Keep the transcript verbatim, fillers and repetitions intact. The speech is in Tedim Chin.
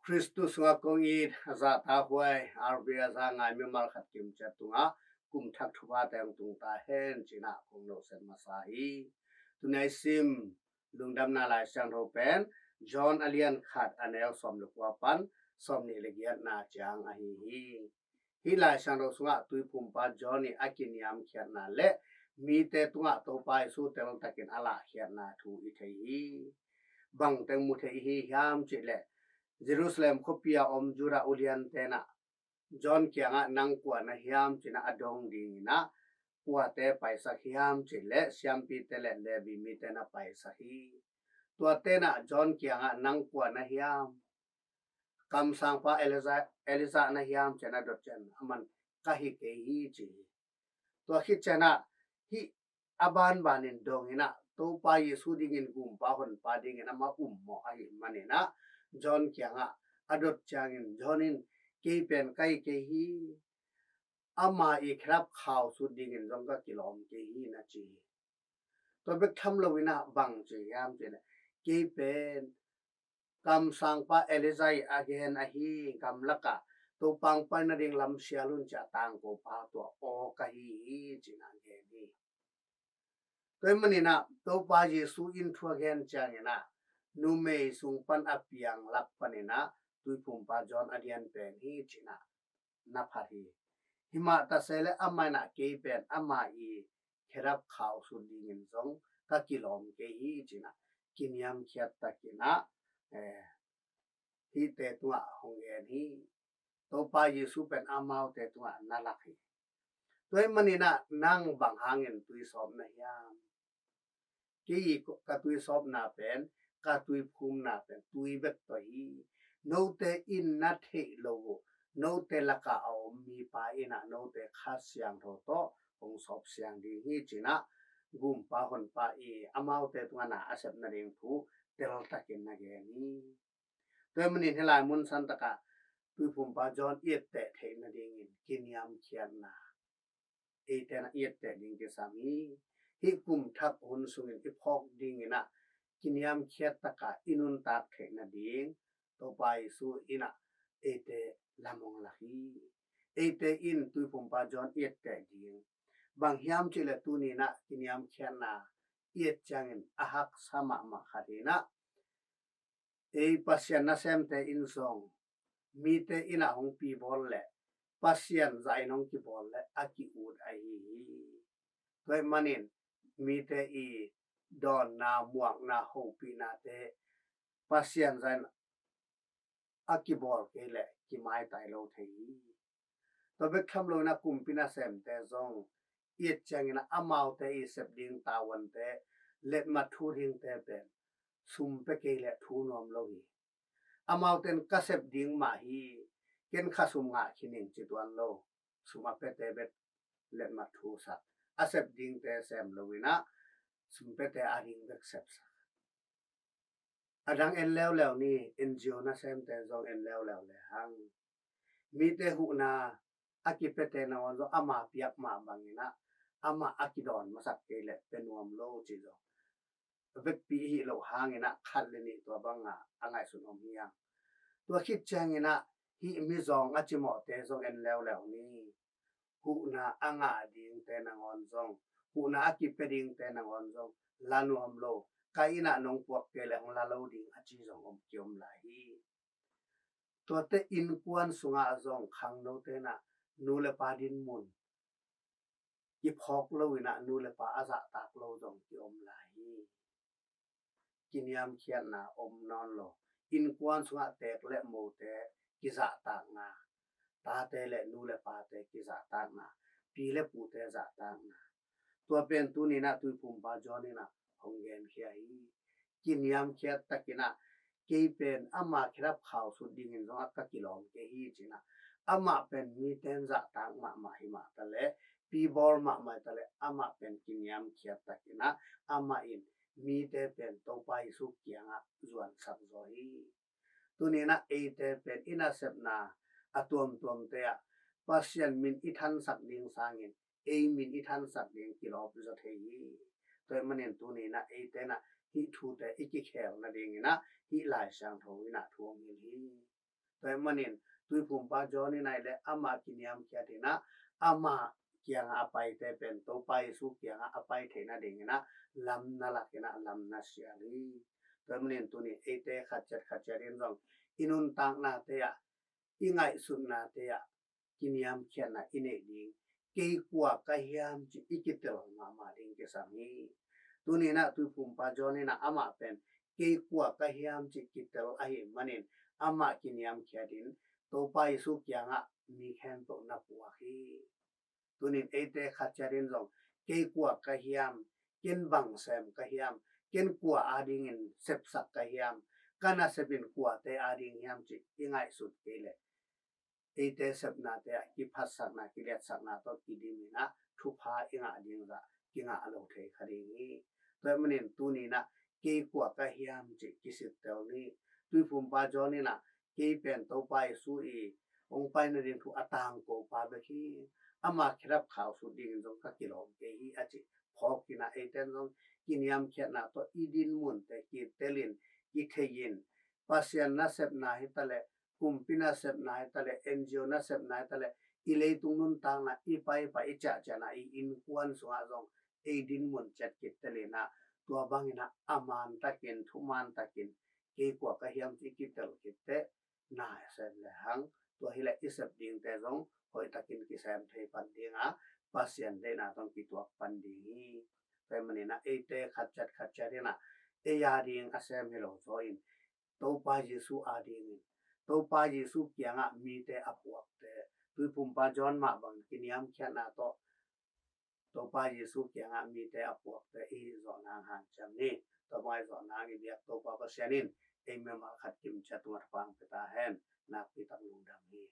Khristu sungah kong it, a zahtakhuai, R V a za ngai mimal khat kimciat tungah kum thak thupha teng tung ta hen, cinah kong nohset masa hi. Tuni a i sim Lungdamna Lai Siangtho pen John a lian khat a neu sawm le kua pan sawm nih le giatna ciang ahi hi. Hih Lai Siangtho sungah Tuiphumpa John ih a kiniamkhiatna le mite tungah Topa Jesu teltakin a lahkhiatna thu i thei hi. Bangteng mu thei i hi hiam cihleh, Jerusalem khuapi a om Judah ulian tenah John kiangah, "Nang kua na hiam?" cinah a dong dinginah, kuate paisak hiam cihleh siampite le Levi mite na paisak hi. Tua tenah John kiangah, "Nang kua na hiam? Kamsangpa Elijah, Elijah na hiam?" cinah a dot ciang, aman, "Ka hi kei hi," ci hi. Tua khit cianah hih a banbanin donginah Topa Jesu dingin, Gumpa Honpa dingin amah ummawh ahih maninah John kiangah a dot ciangin John in, "Kei pen ka hi kei hi. Ama ih khedap khau sut dingin zong ka kilawm kei hi," na ci hi. Tua bek tham loinah bang ci hiam cihleh, "Kei pen kamsangpa Elijah ih a gen ahi, gamlakah Topa hong pai nading lam sial un," ci a tangkopa tua aw ka hi hi, cinah gen hi. Tua hih maninah Topa Jesu in thu a gen cianginah numei sung pan a piang lak paninah Tuiphumpa John a lian pen hi, cinah na phat hi. Himah ta se le amah inah, "Kei pen ama ih khedap khau sut dingin zong ka kilawm kei hi," cinah kiniamkhiat takinah, eh, hihte tungah hong gen hi. Topa Jesu pen amaute tungah na lak hi. Tua hih maninah nang bang hangin tui sawp na hiam? Kei ih ka tui sawpna pen, ka tui phumna pen tui bek tawh hi. Note in na theih lo uh, note lakah a om mipa inah note Kha Siangtho tawh hong sawp siang ding hi, cinah Gumpa Honpa ih amaute tungah na a sep nading thu teltakin na gen hi. Tua hih manin hih lai mun santakah Tuiphumpa John i etteh theih nadingin kiniamkhiatna eite na i etteh ding kisam hi. Hih kum thak hun sungin i phawk dinginah kiniamkhiat takah i nuntak theih nading Topa Jesu inah eite lam hong lak hi. Eite in Tuiphumpa John i etteh ding bang hiam cihleh, tuninah kiniamkhiatna i et ciangin a haksa mahmah khat inah, ei Pasian nasemte in zong mite inah hong pibawl leh Pasian zah in hong kibawl leh a ki-ut ahi hi. Tua hih manin mite ih dawnna, muakna, hopihnate Pasian zah in a kibawl kei leh kimaitai lo thei hi. Tua bek tham loinah kumpi nasemte zong i et cianginah amaute ih sep ding tavuante letmat thu dingte pen sum pia kei leh thu nuam lo hi. Amaute in ka sep ding mah hi, ken kha sum ngah khin ing ci tuan lo, sum a piate bek letmat thu sak, a sep dingte sem loinah sum piate a ding bek sepsak. A dang en leuleu ni, N G O nasemte zong en leuleu lehang, mite huhna a kipiate nangawn zong ama piak mah banginah amah a kidawn masak kei leh pia nuam lo ci zong a vekpi i hih loh hanginah khat le nih tua bangah a ngaihsun om hi hang. Tua khit cianginah hih mizawng a cimawhte zong en leuleu ni. Huhna a ngah dingte nangawn zong, huhna a kipia dingte nangawn zong la nuam lo, ka innah nong puak kei leh hong la lo ding a ci zong om, kiom lai hi. Tuate innkuan sungah zong khangnote inah nu le pa dinmun kiphawk loinah nu le pa a zahtak lo zong kiom lai hi. Kiniamkhiatna om nawn lo. Innkuan sungah teek le mote kizahtakna, tate le nu le pate kizahtakna, pi le pute zahtakna, tua pen tuninah Tuiphumpa John inah hong genkhia hi. Kiniamkhiat takinah kei pen ama khedap khau sut dingin zong a ka kilawm kei hi cinah, amah pen mite in zahtak mahmah hi mah taleh, pibawl mahmah taleh, amah pen kiniamkhiat takinah amah in mite pen Topa Jesu kiangah zuansak zaw hi. Tuninah eite pen i nasepna a tuamtuamte ah Pasian min i thansak ding sangin ei min i thansak ding kilawp zaw thei hi. Tua hih manin tuninah eite inah hih thute i kikhel nadinginah hih Lai Siangtho inah thu hong hilh hi. Tua ahih manin Tuiphumpa John in ahih leh amah kiniamkhiat in ah, amah kiangah a paite pen Topa Jesu kiangah a pai theihna dingin ah lam na lak in ah lam na sial hi. Tua ahih manin tuni eite khat ciat khat ciat in zong i nuntaknate ah, i ngaihsutnate ah kiniamkhiatna i neih ding, kei kua ka hiam cih i kitel mahmah ding kisam hi. Tuni in ah Tuiphumpa John in ah amah pen kei kua ka hiam cih kitel ahih manin amah kiniamkhiat in Topa Jesu kiangah mi khempeuh na puak hi. Tunin eite khat ciat in zong kei kua ka hiam, ken bang sem ka hiam, ken kua adingin sepsak ka hiam, ka nasep in kuate ading hiam cih i ngaihsut kei leh eite sepnate ah kiphatsakna, kiliatsakna tawh kidim in ah thupha i ngah ding zah kingah lo thei kha ding hi. Tua ahih manin tuni in ah kei kua ka hiam cih kisittel ni. Tuiphumpa John in ah kei pen Topa Jesu i hong paina ding thu a tangko pa bek hi. Ama khedap khau sut dingin zong ka kilawm kei hi a cih phawk in ah eite in zong kiniamkhiatna tawh i dinmunte kitel in, kithei in, Pasian nasepna hi ta leh, kumpi nasepna hi ta leh, N G O nasepna hi ta leh, i leitung nuntakna i paipai i ciahciahna i innkuan sungah zong ei dinmun ciat kitel in ah, tua bangin ah a man takin, thuman takin kei kua ka hiam cih kitel khit teh na sem le hang, tua hi leh i sep dingte zong hoih takin kisem thei pan ding a, Pasian deihna tawh kituak pan ding hi. Tua ahih manin ah eite khat ciat khat ciat in ah ei ading a sem hi lo zaw in, Topa Jesu adingin, Topa Jesu kiangah mite a puakte, Tuiphumpa John mah bang kiniamkhiatna tawh Topa Jesu kiangah mite a puakte i hih zawh nang hanciam ni. Tua bang i zawh nang i biak Topa Pasian in ei mimal khat kim ciat tungah thupha pia ta hen. Nakpi tak lungdam hi.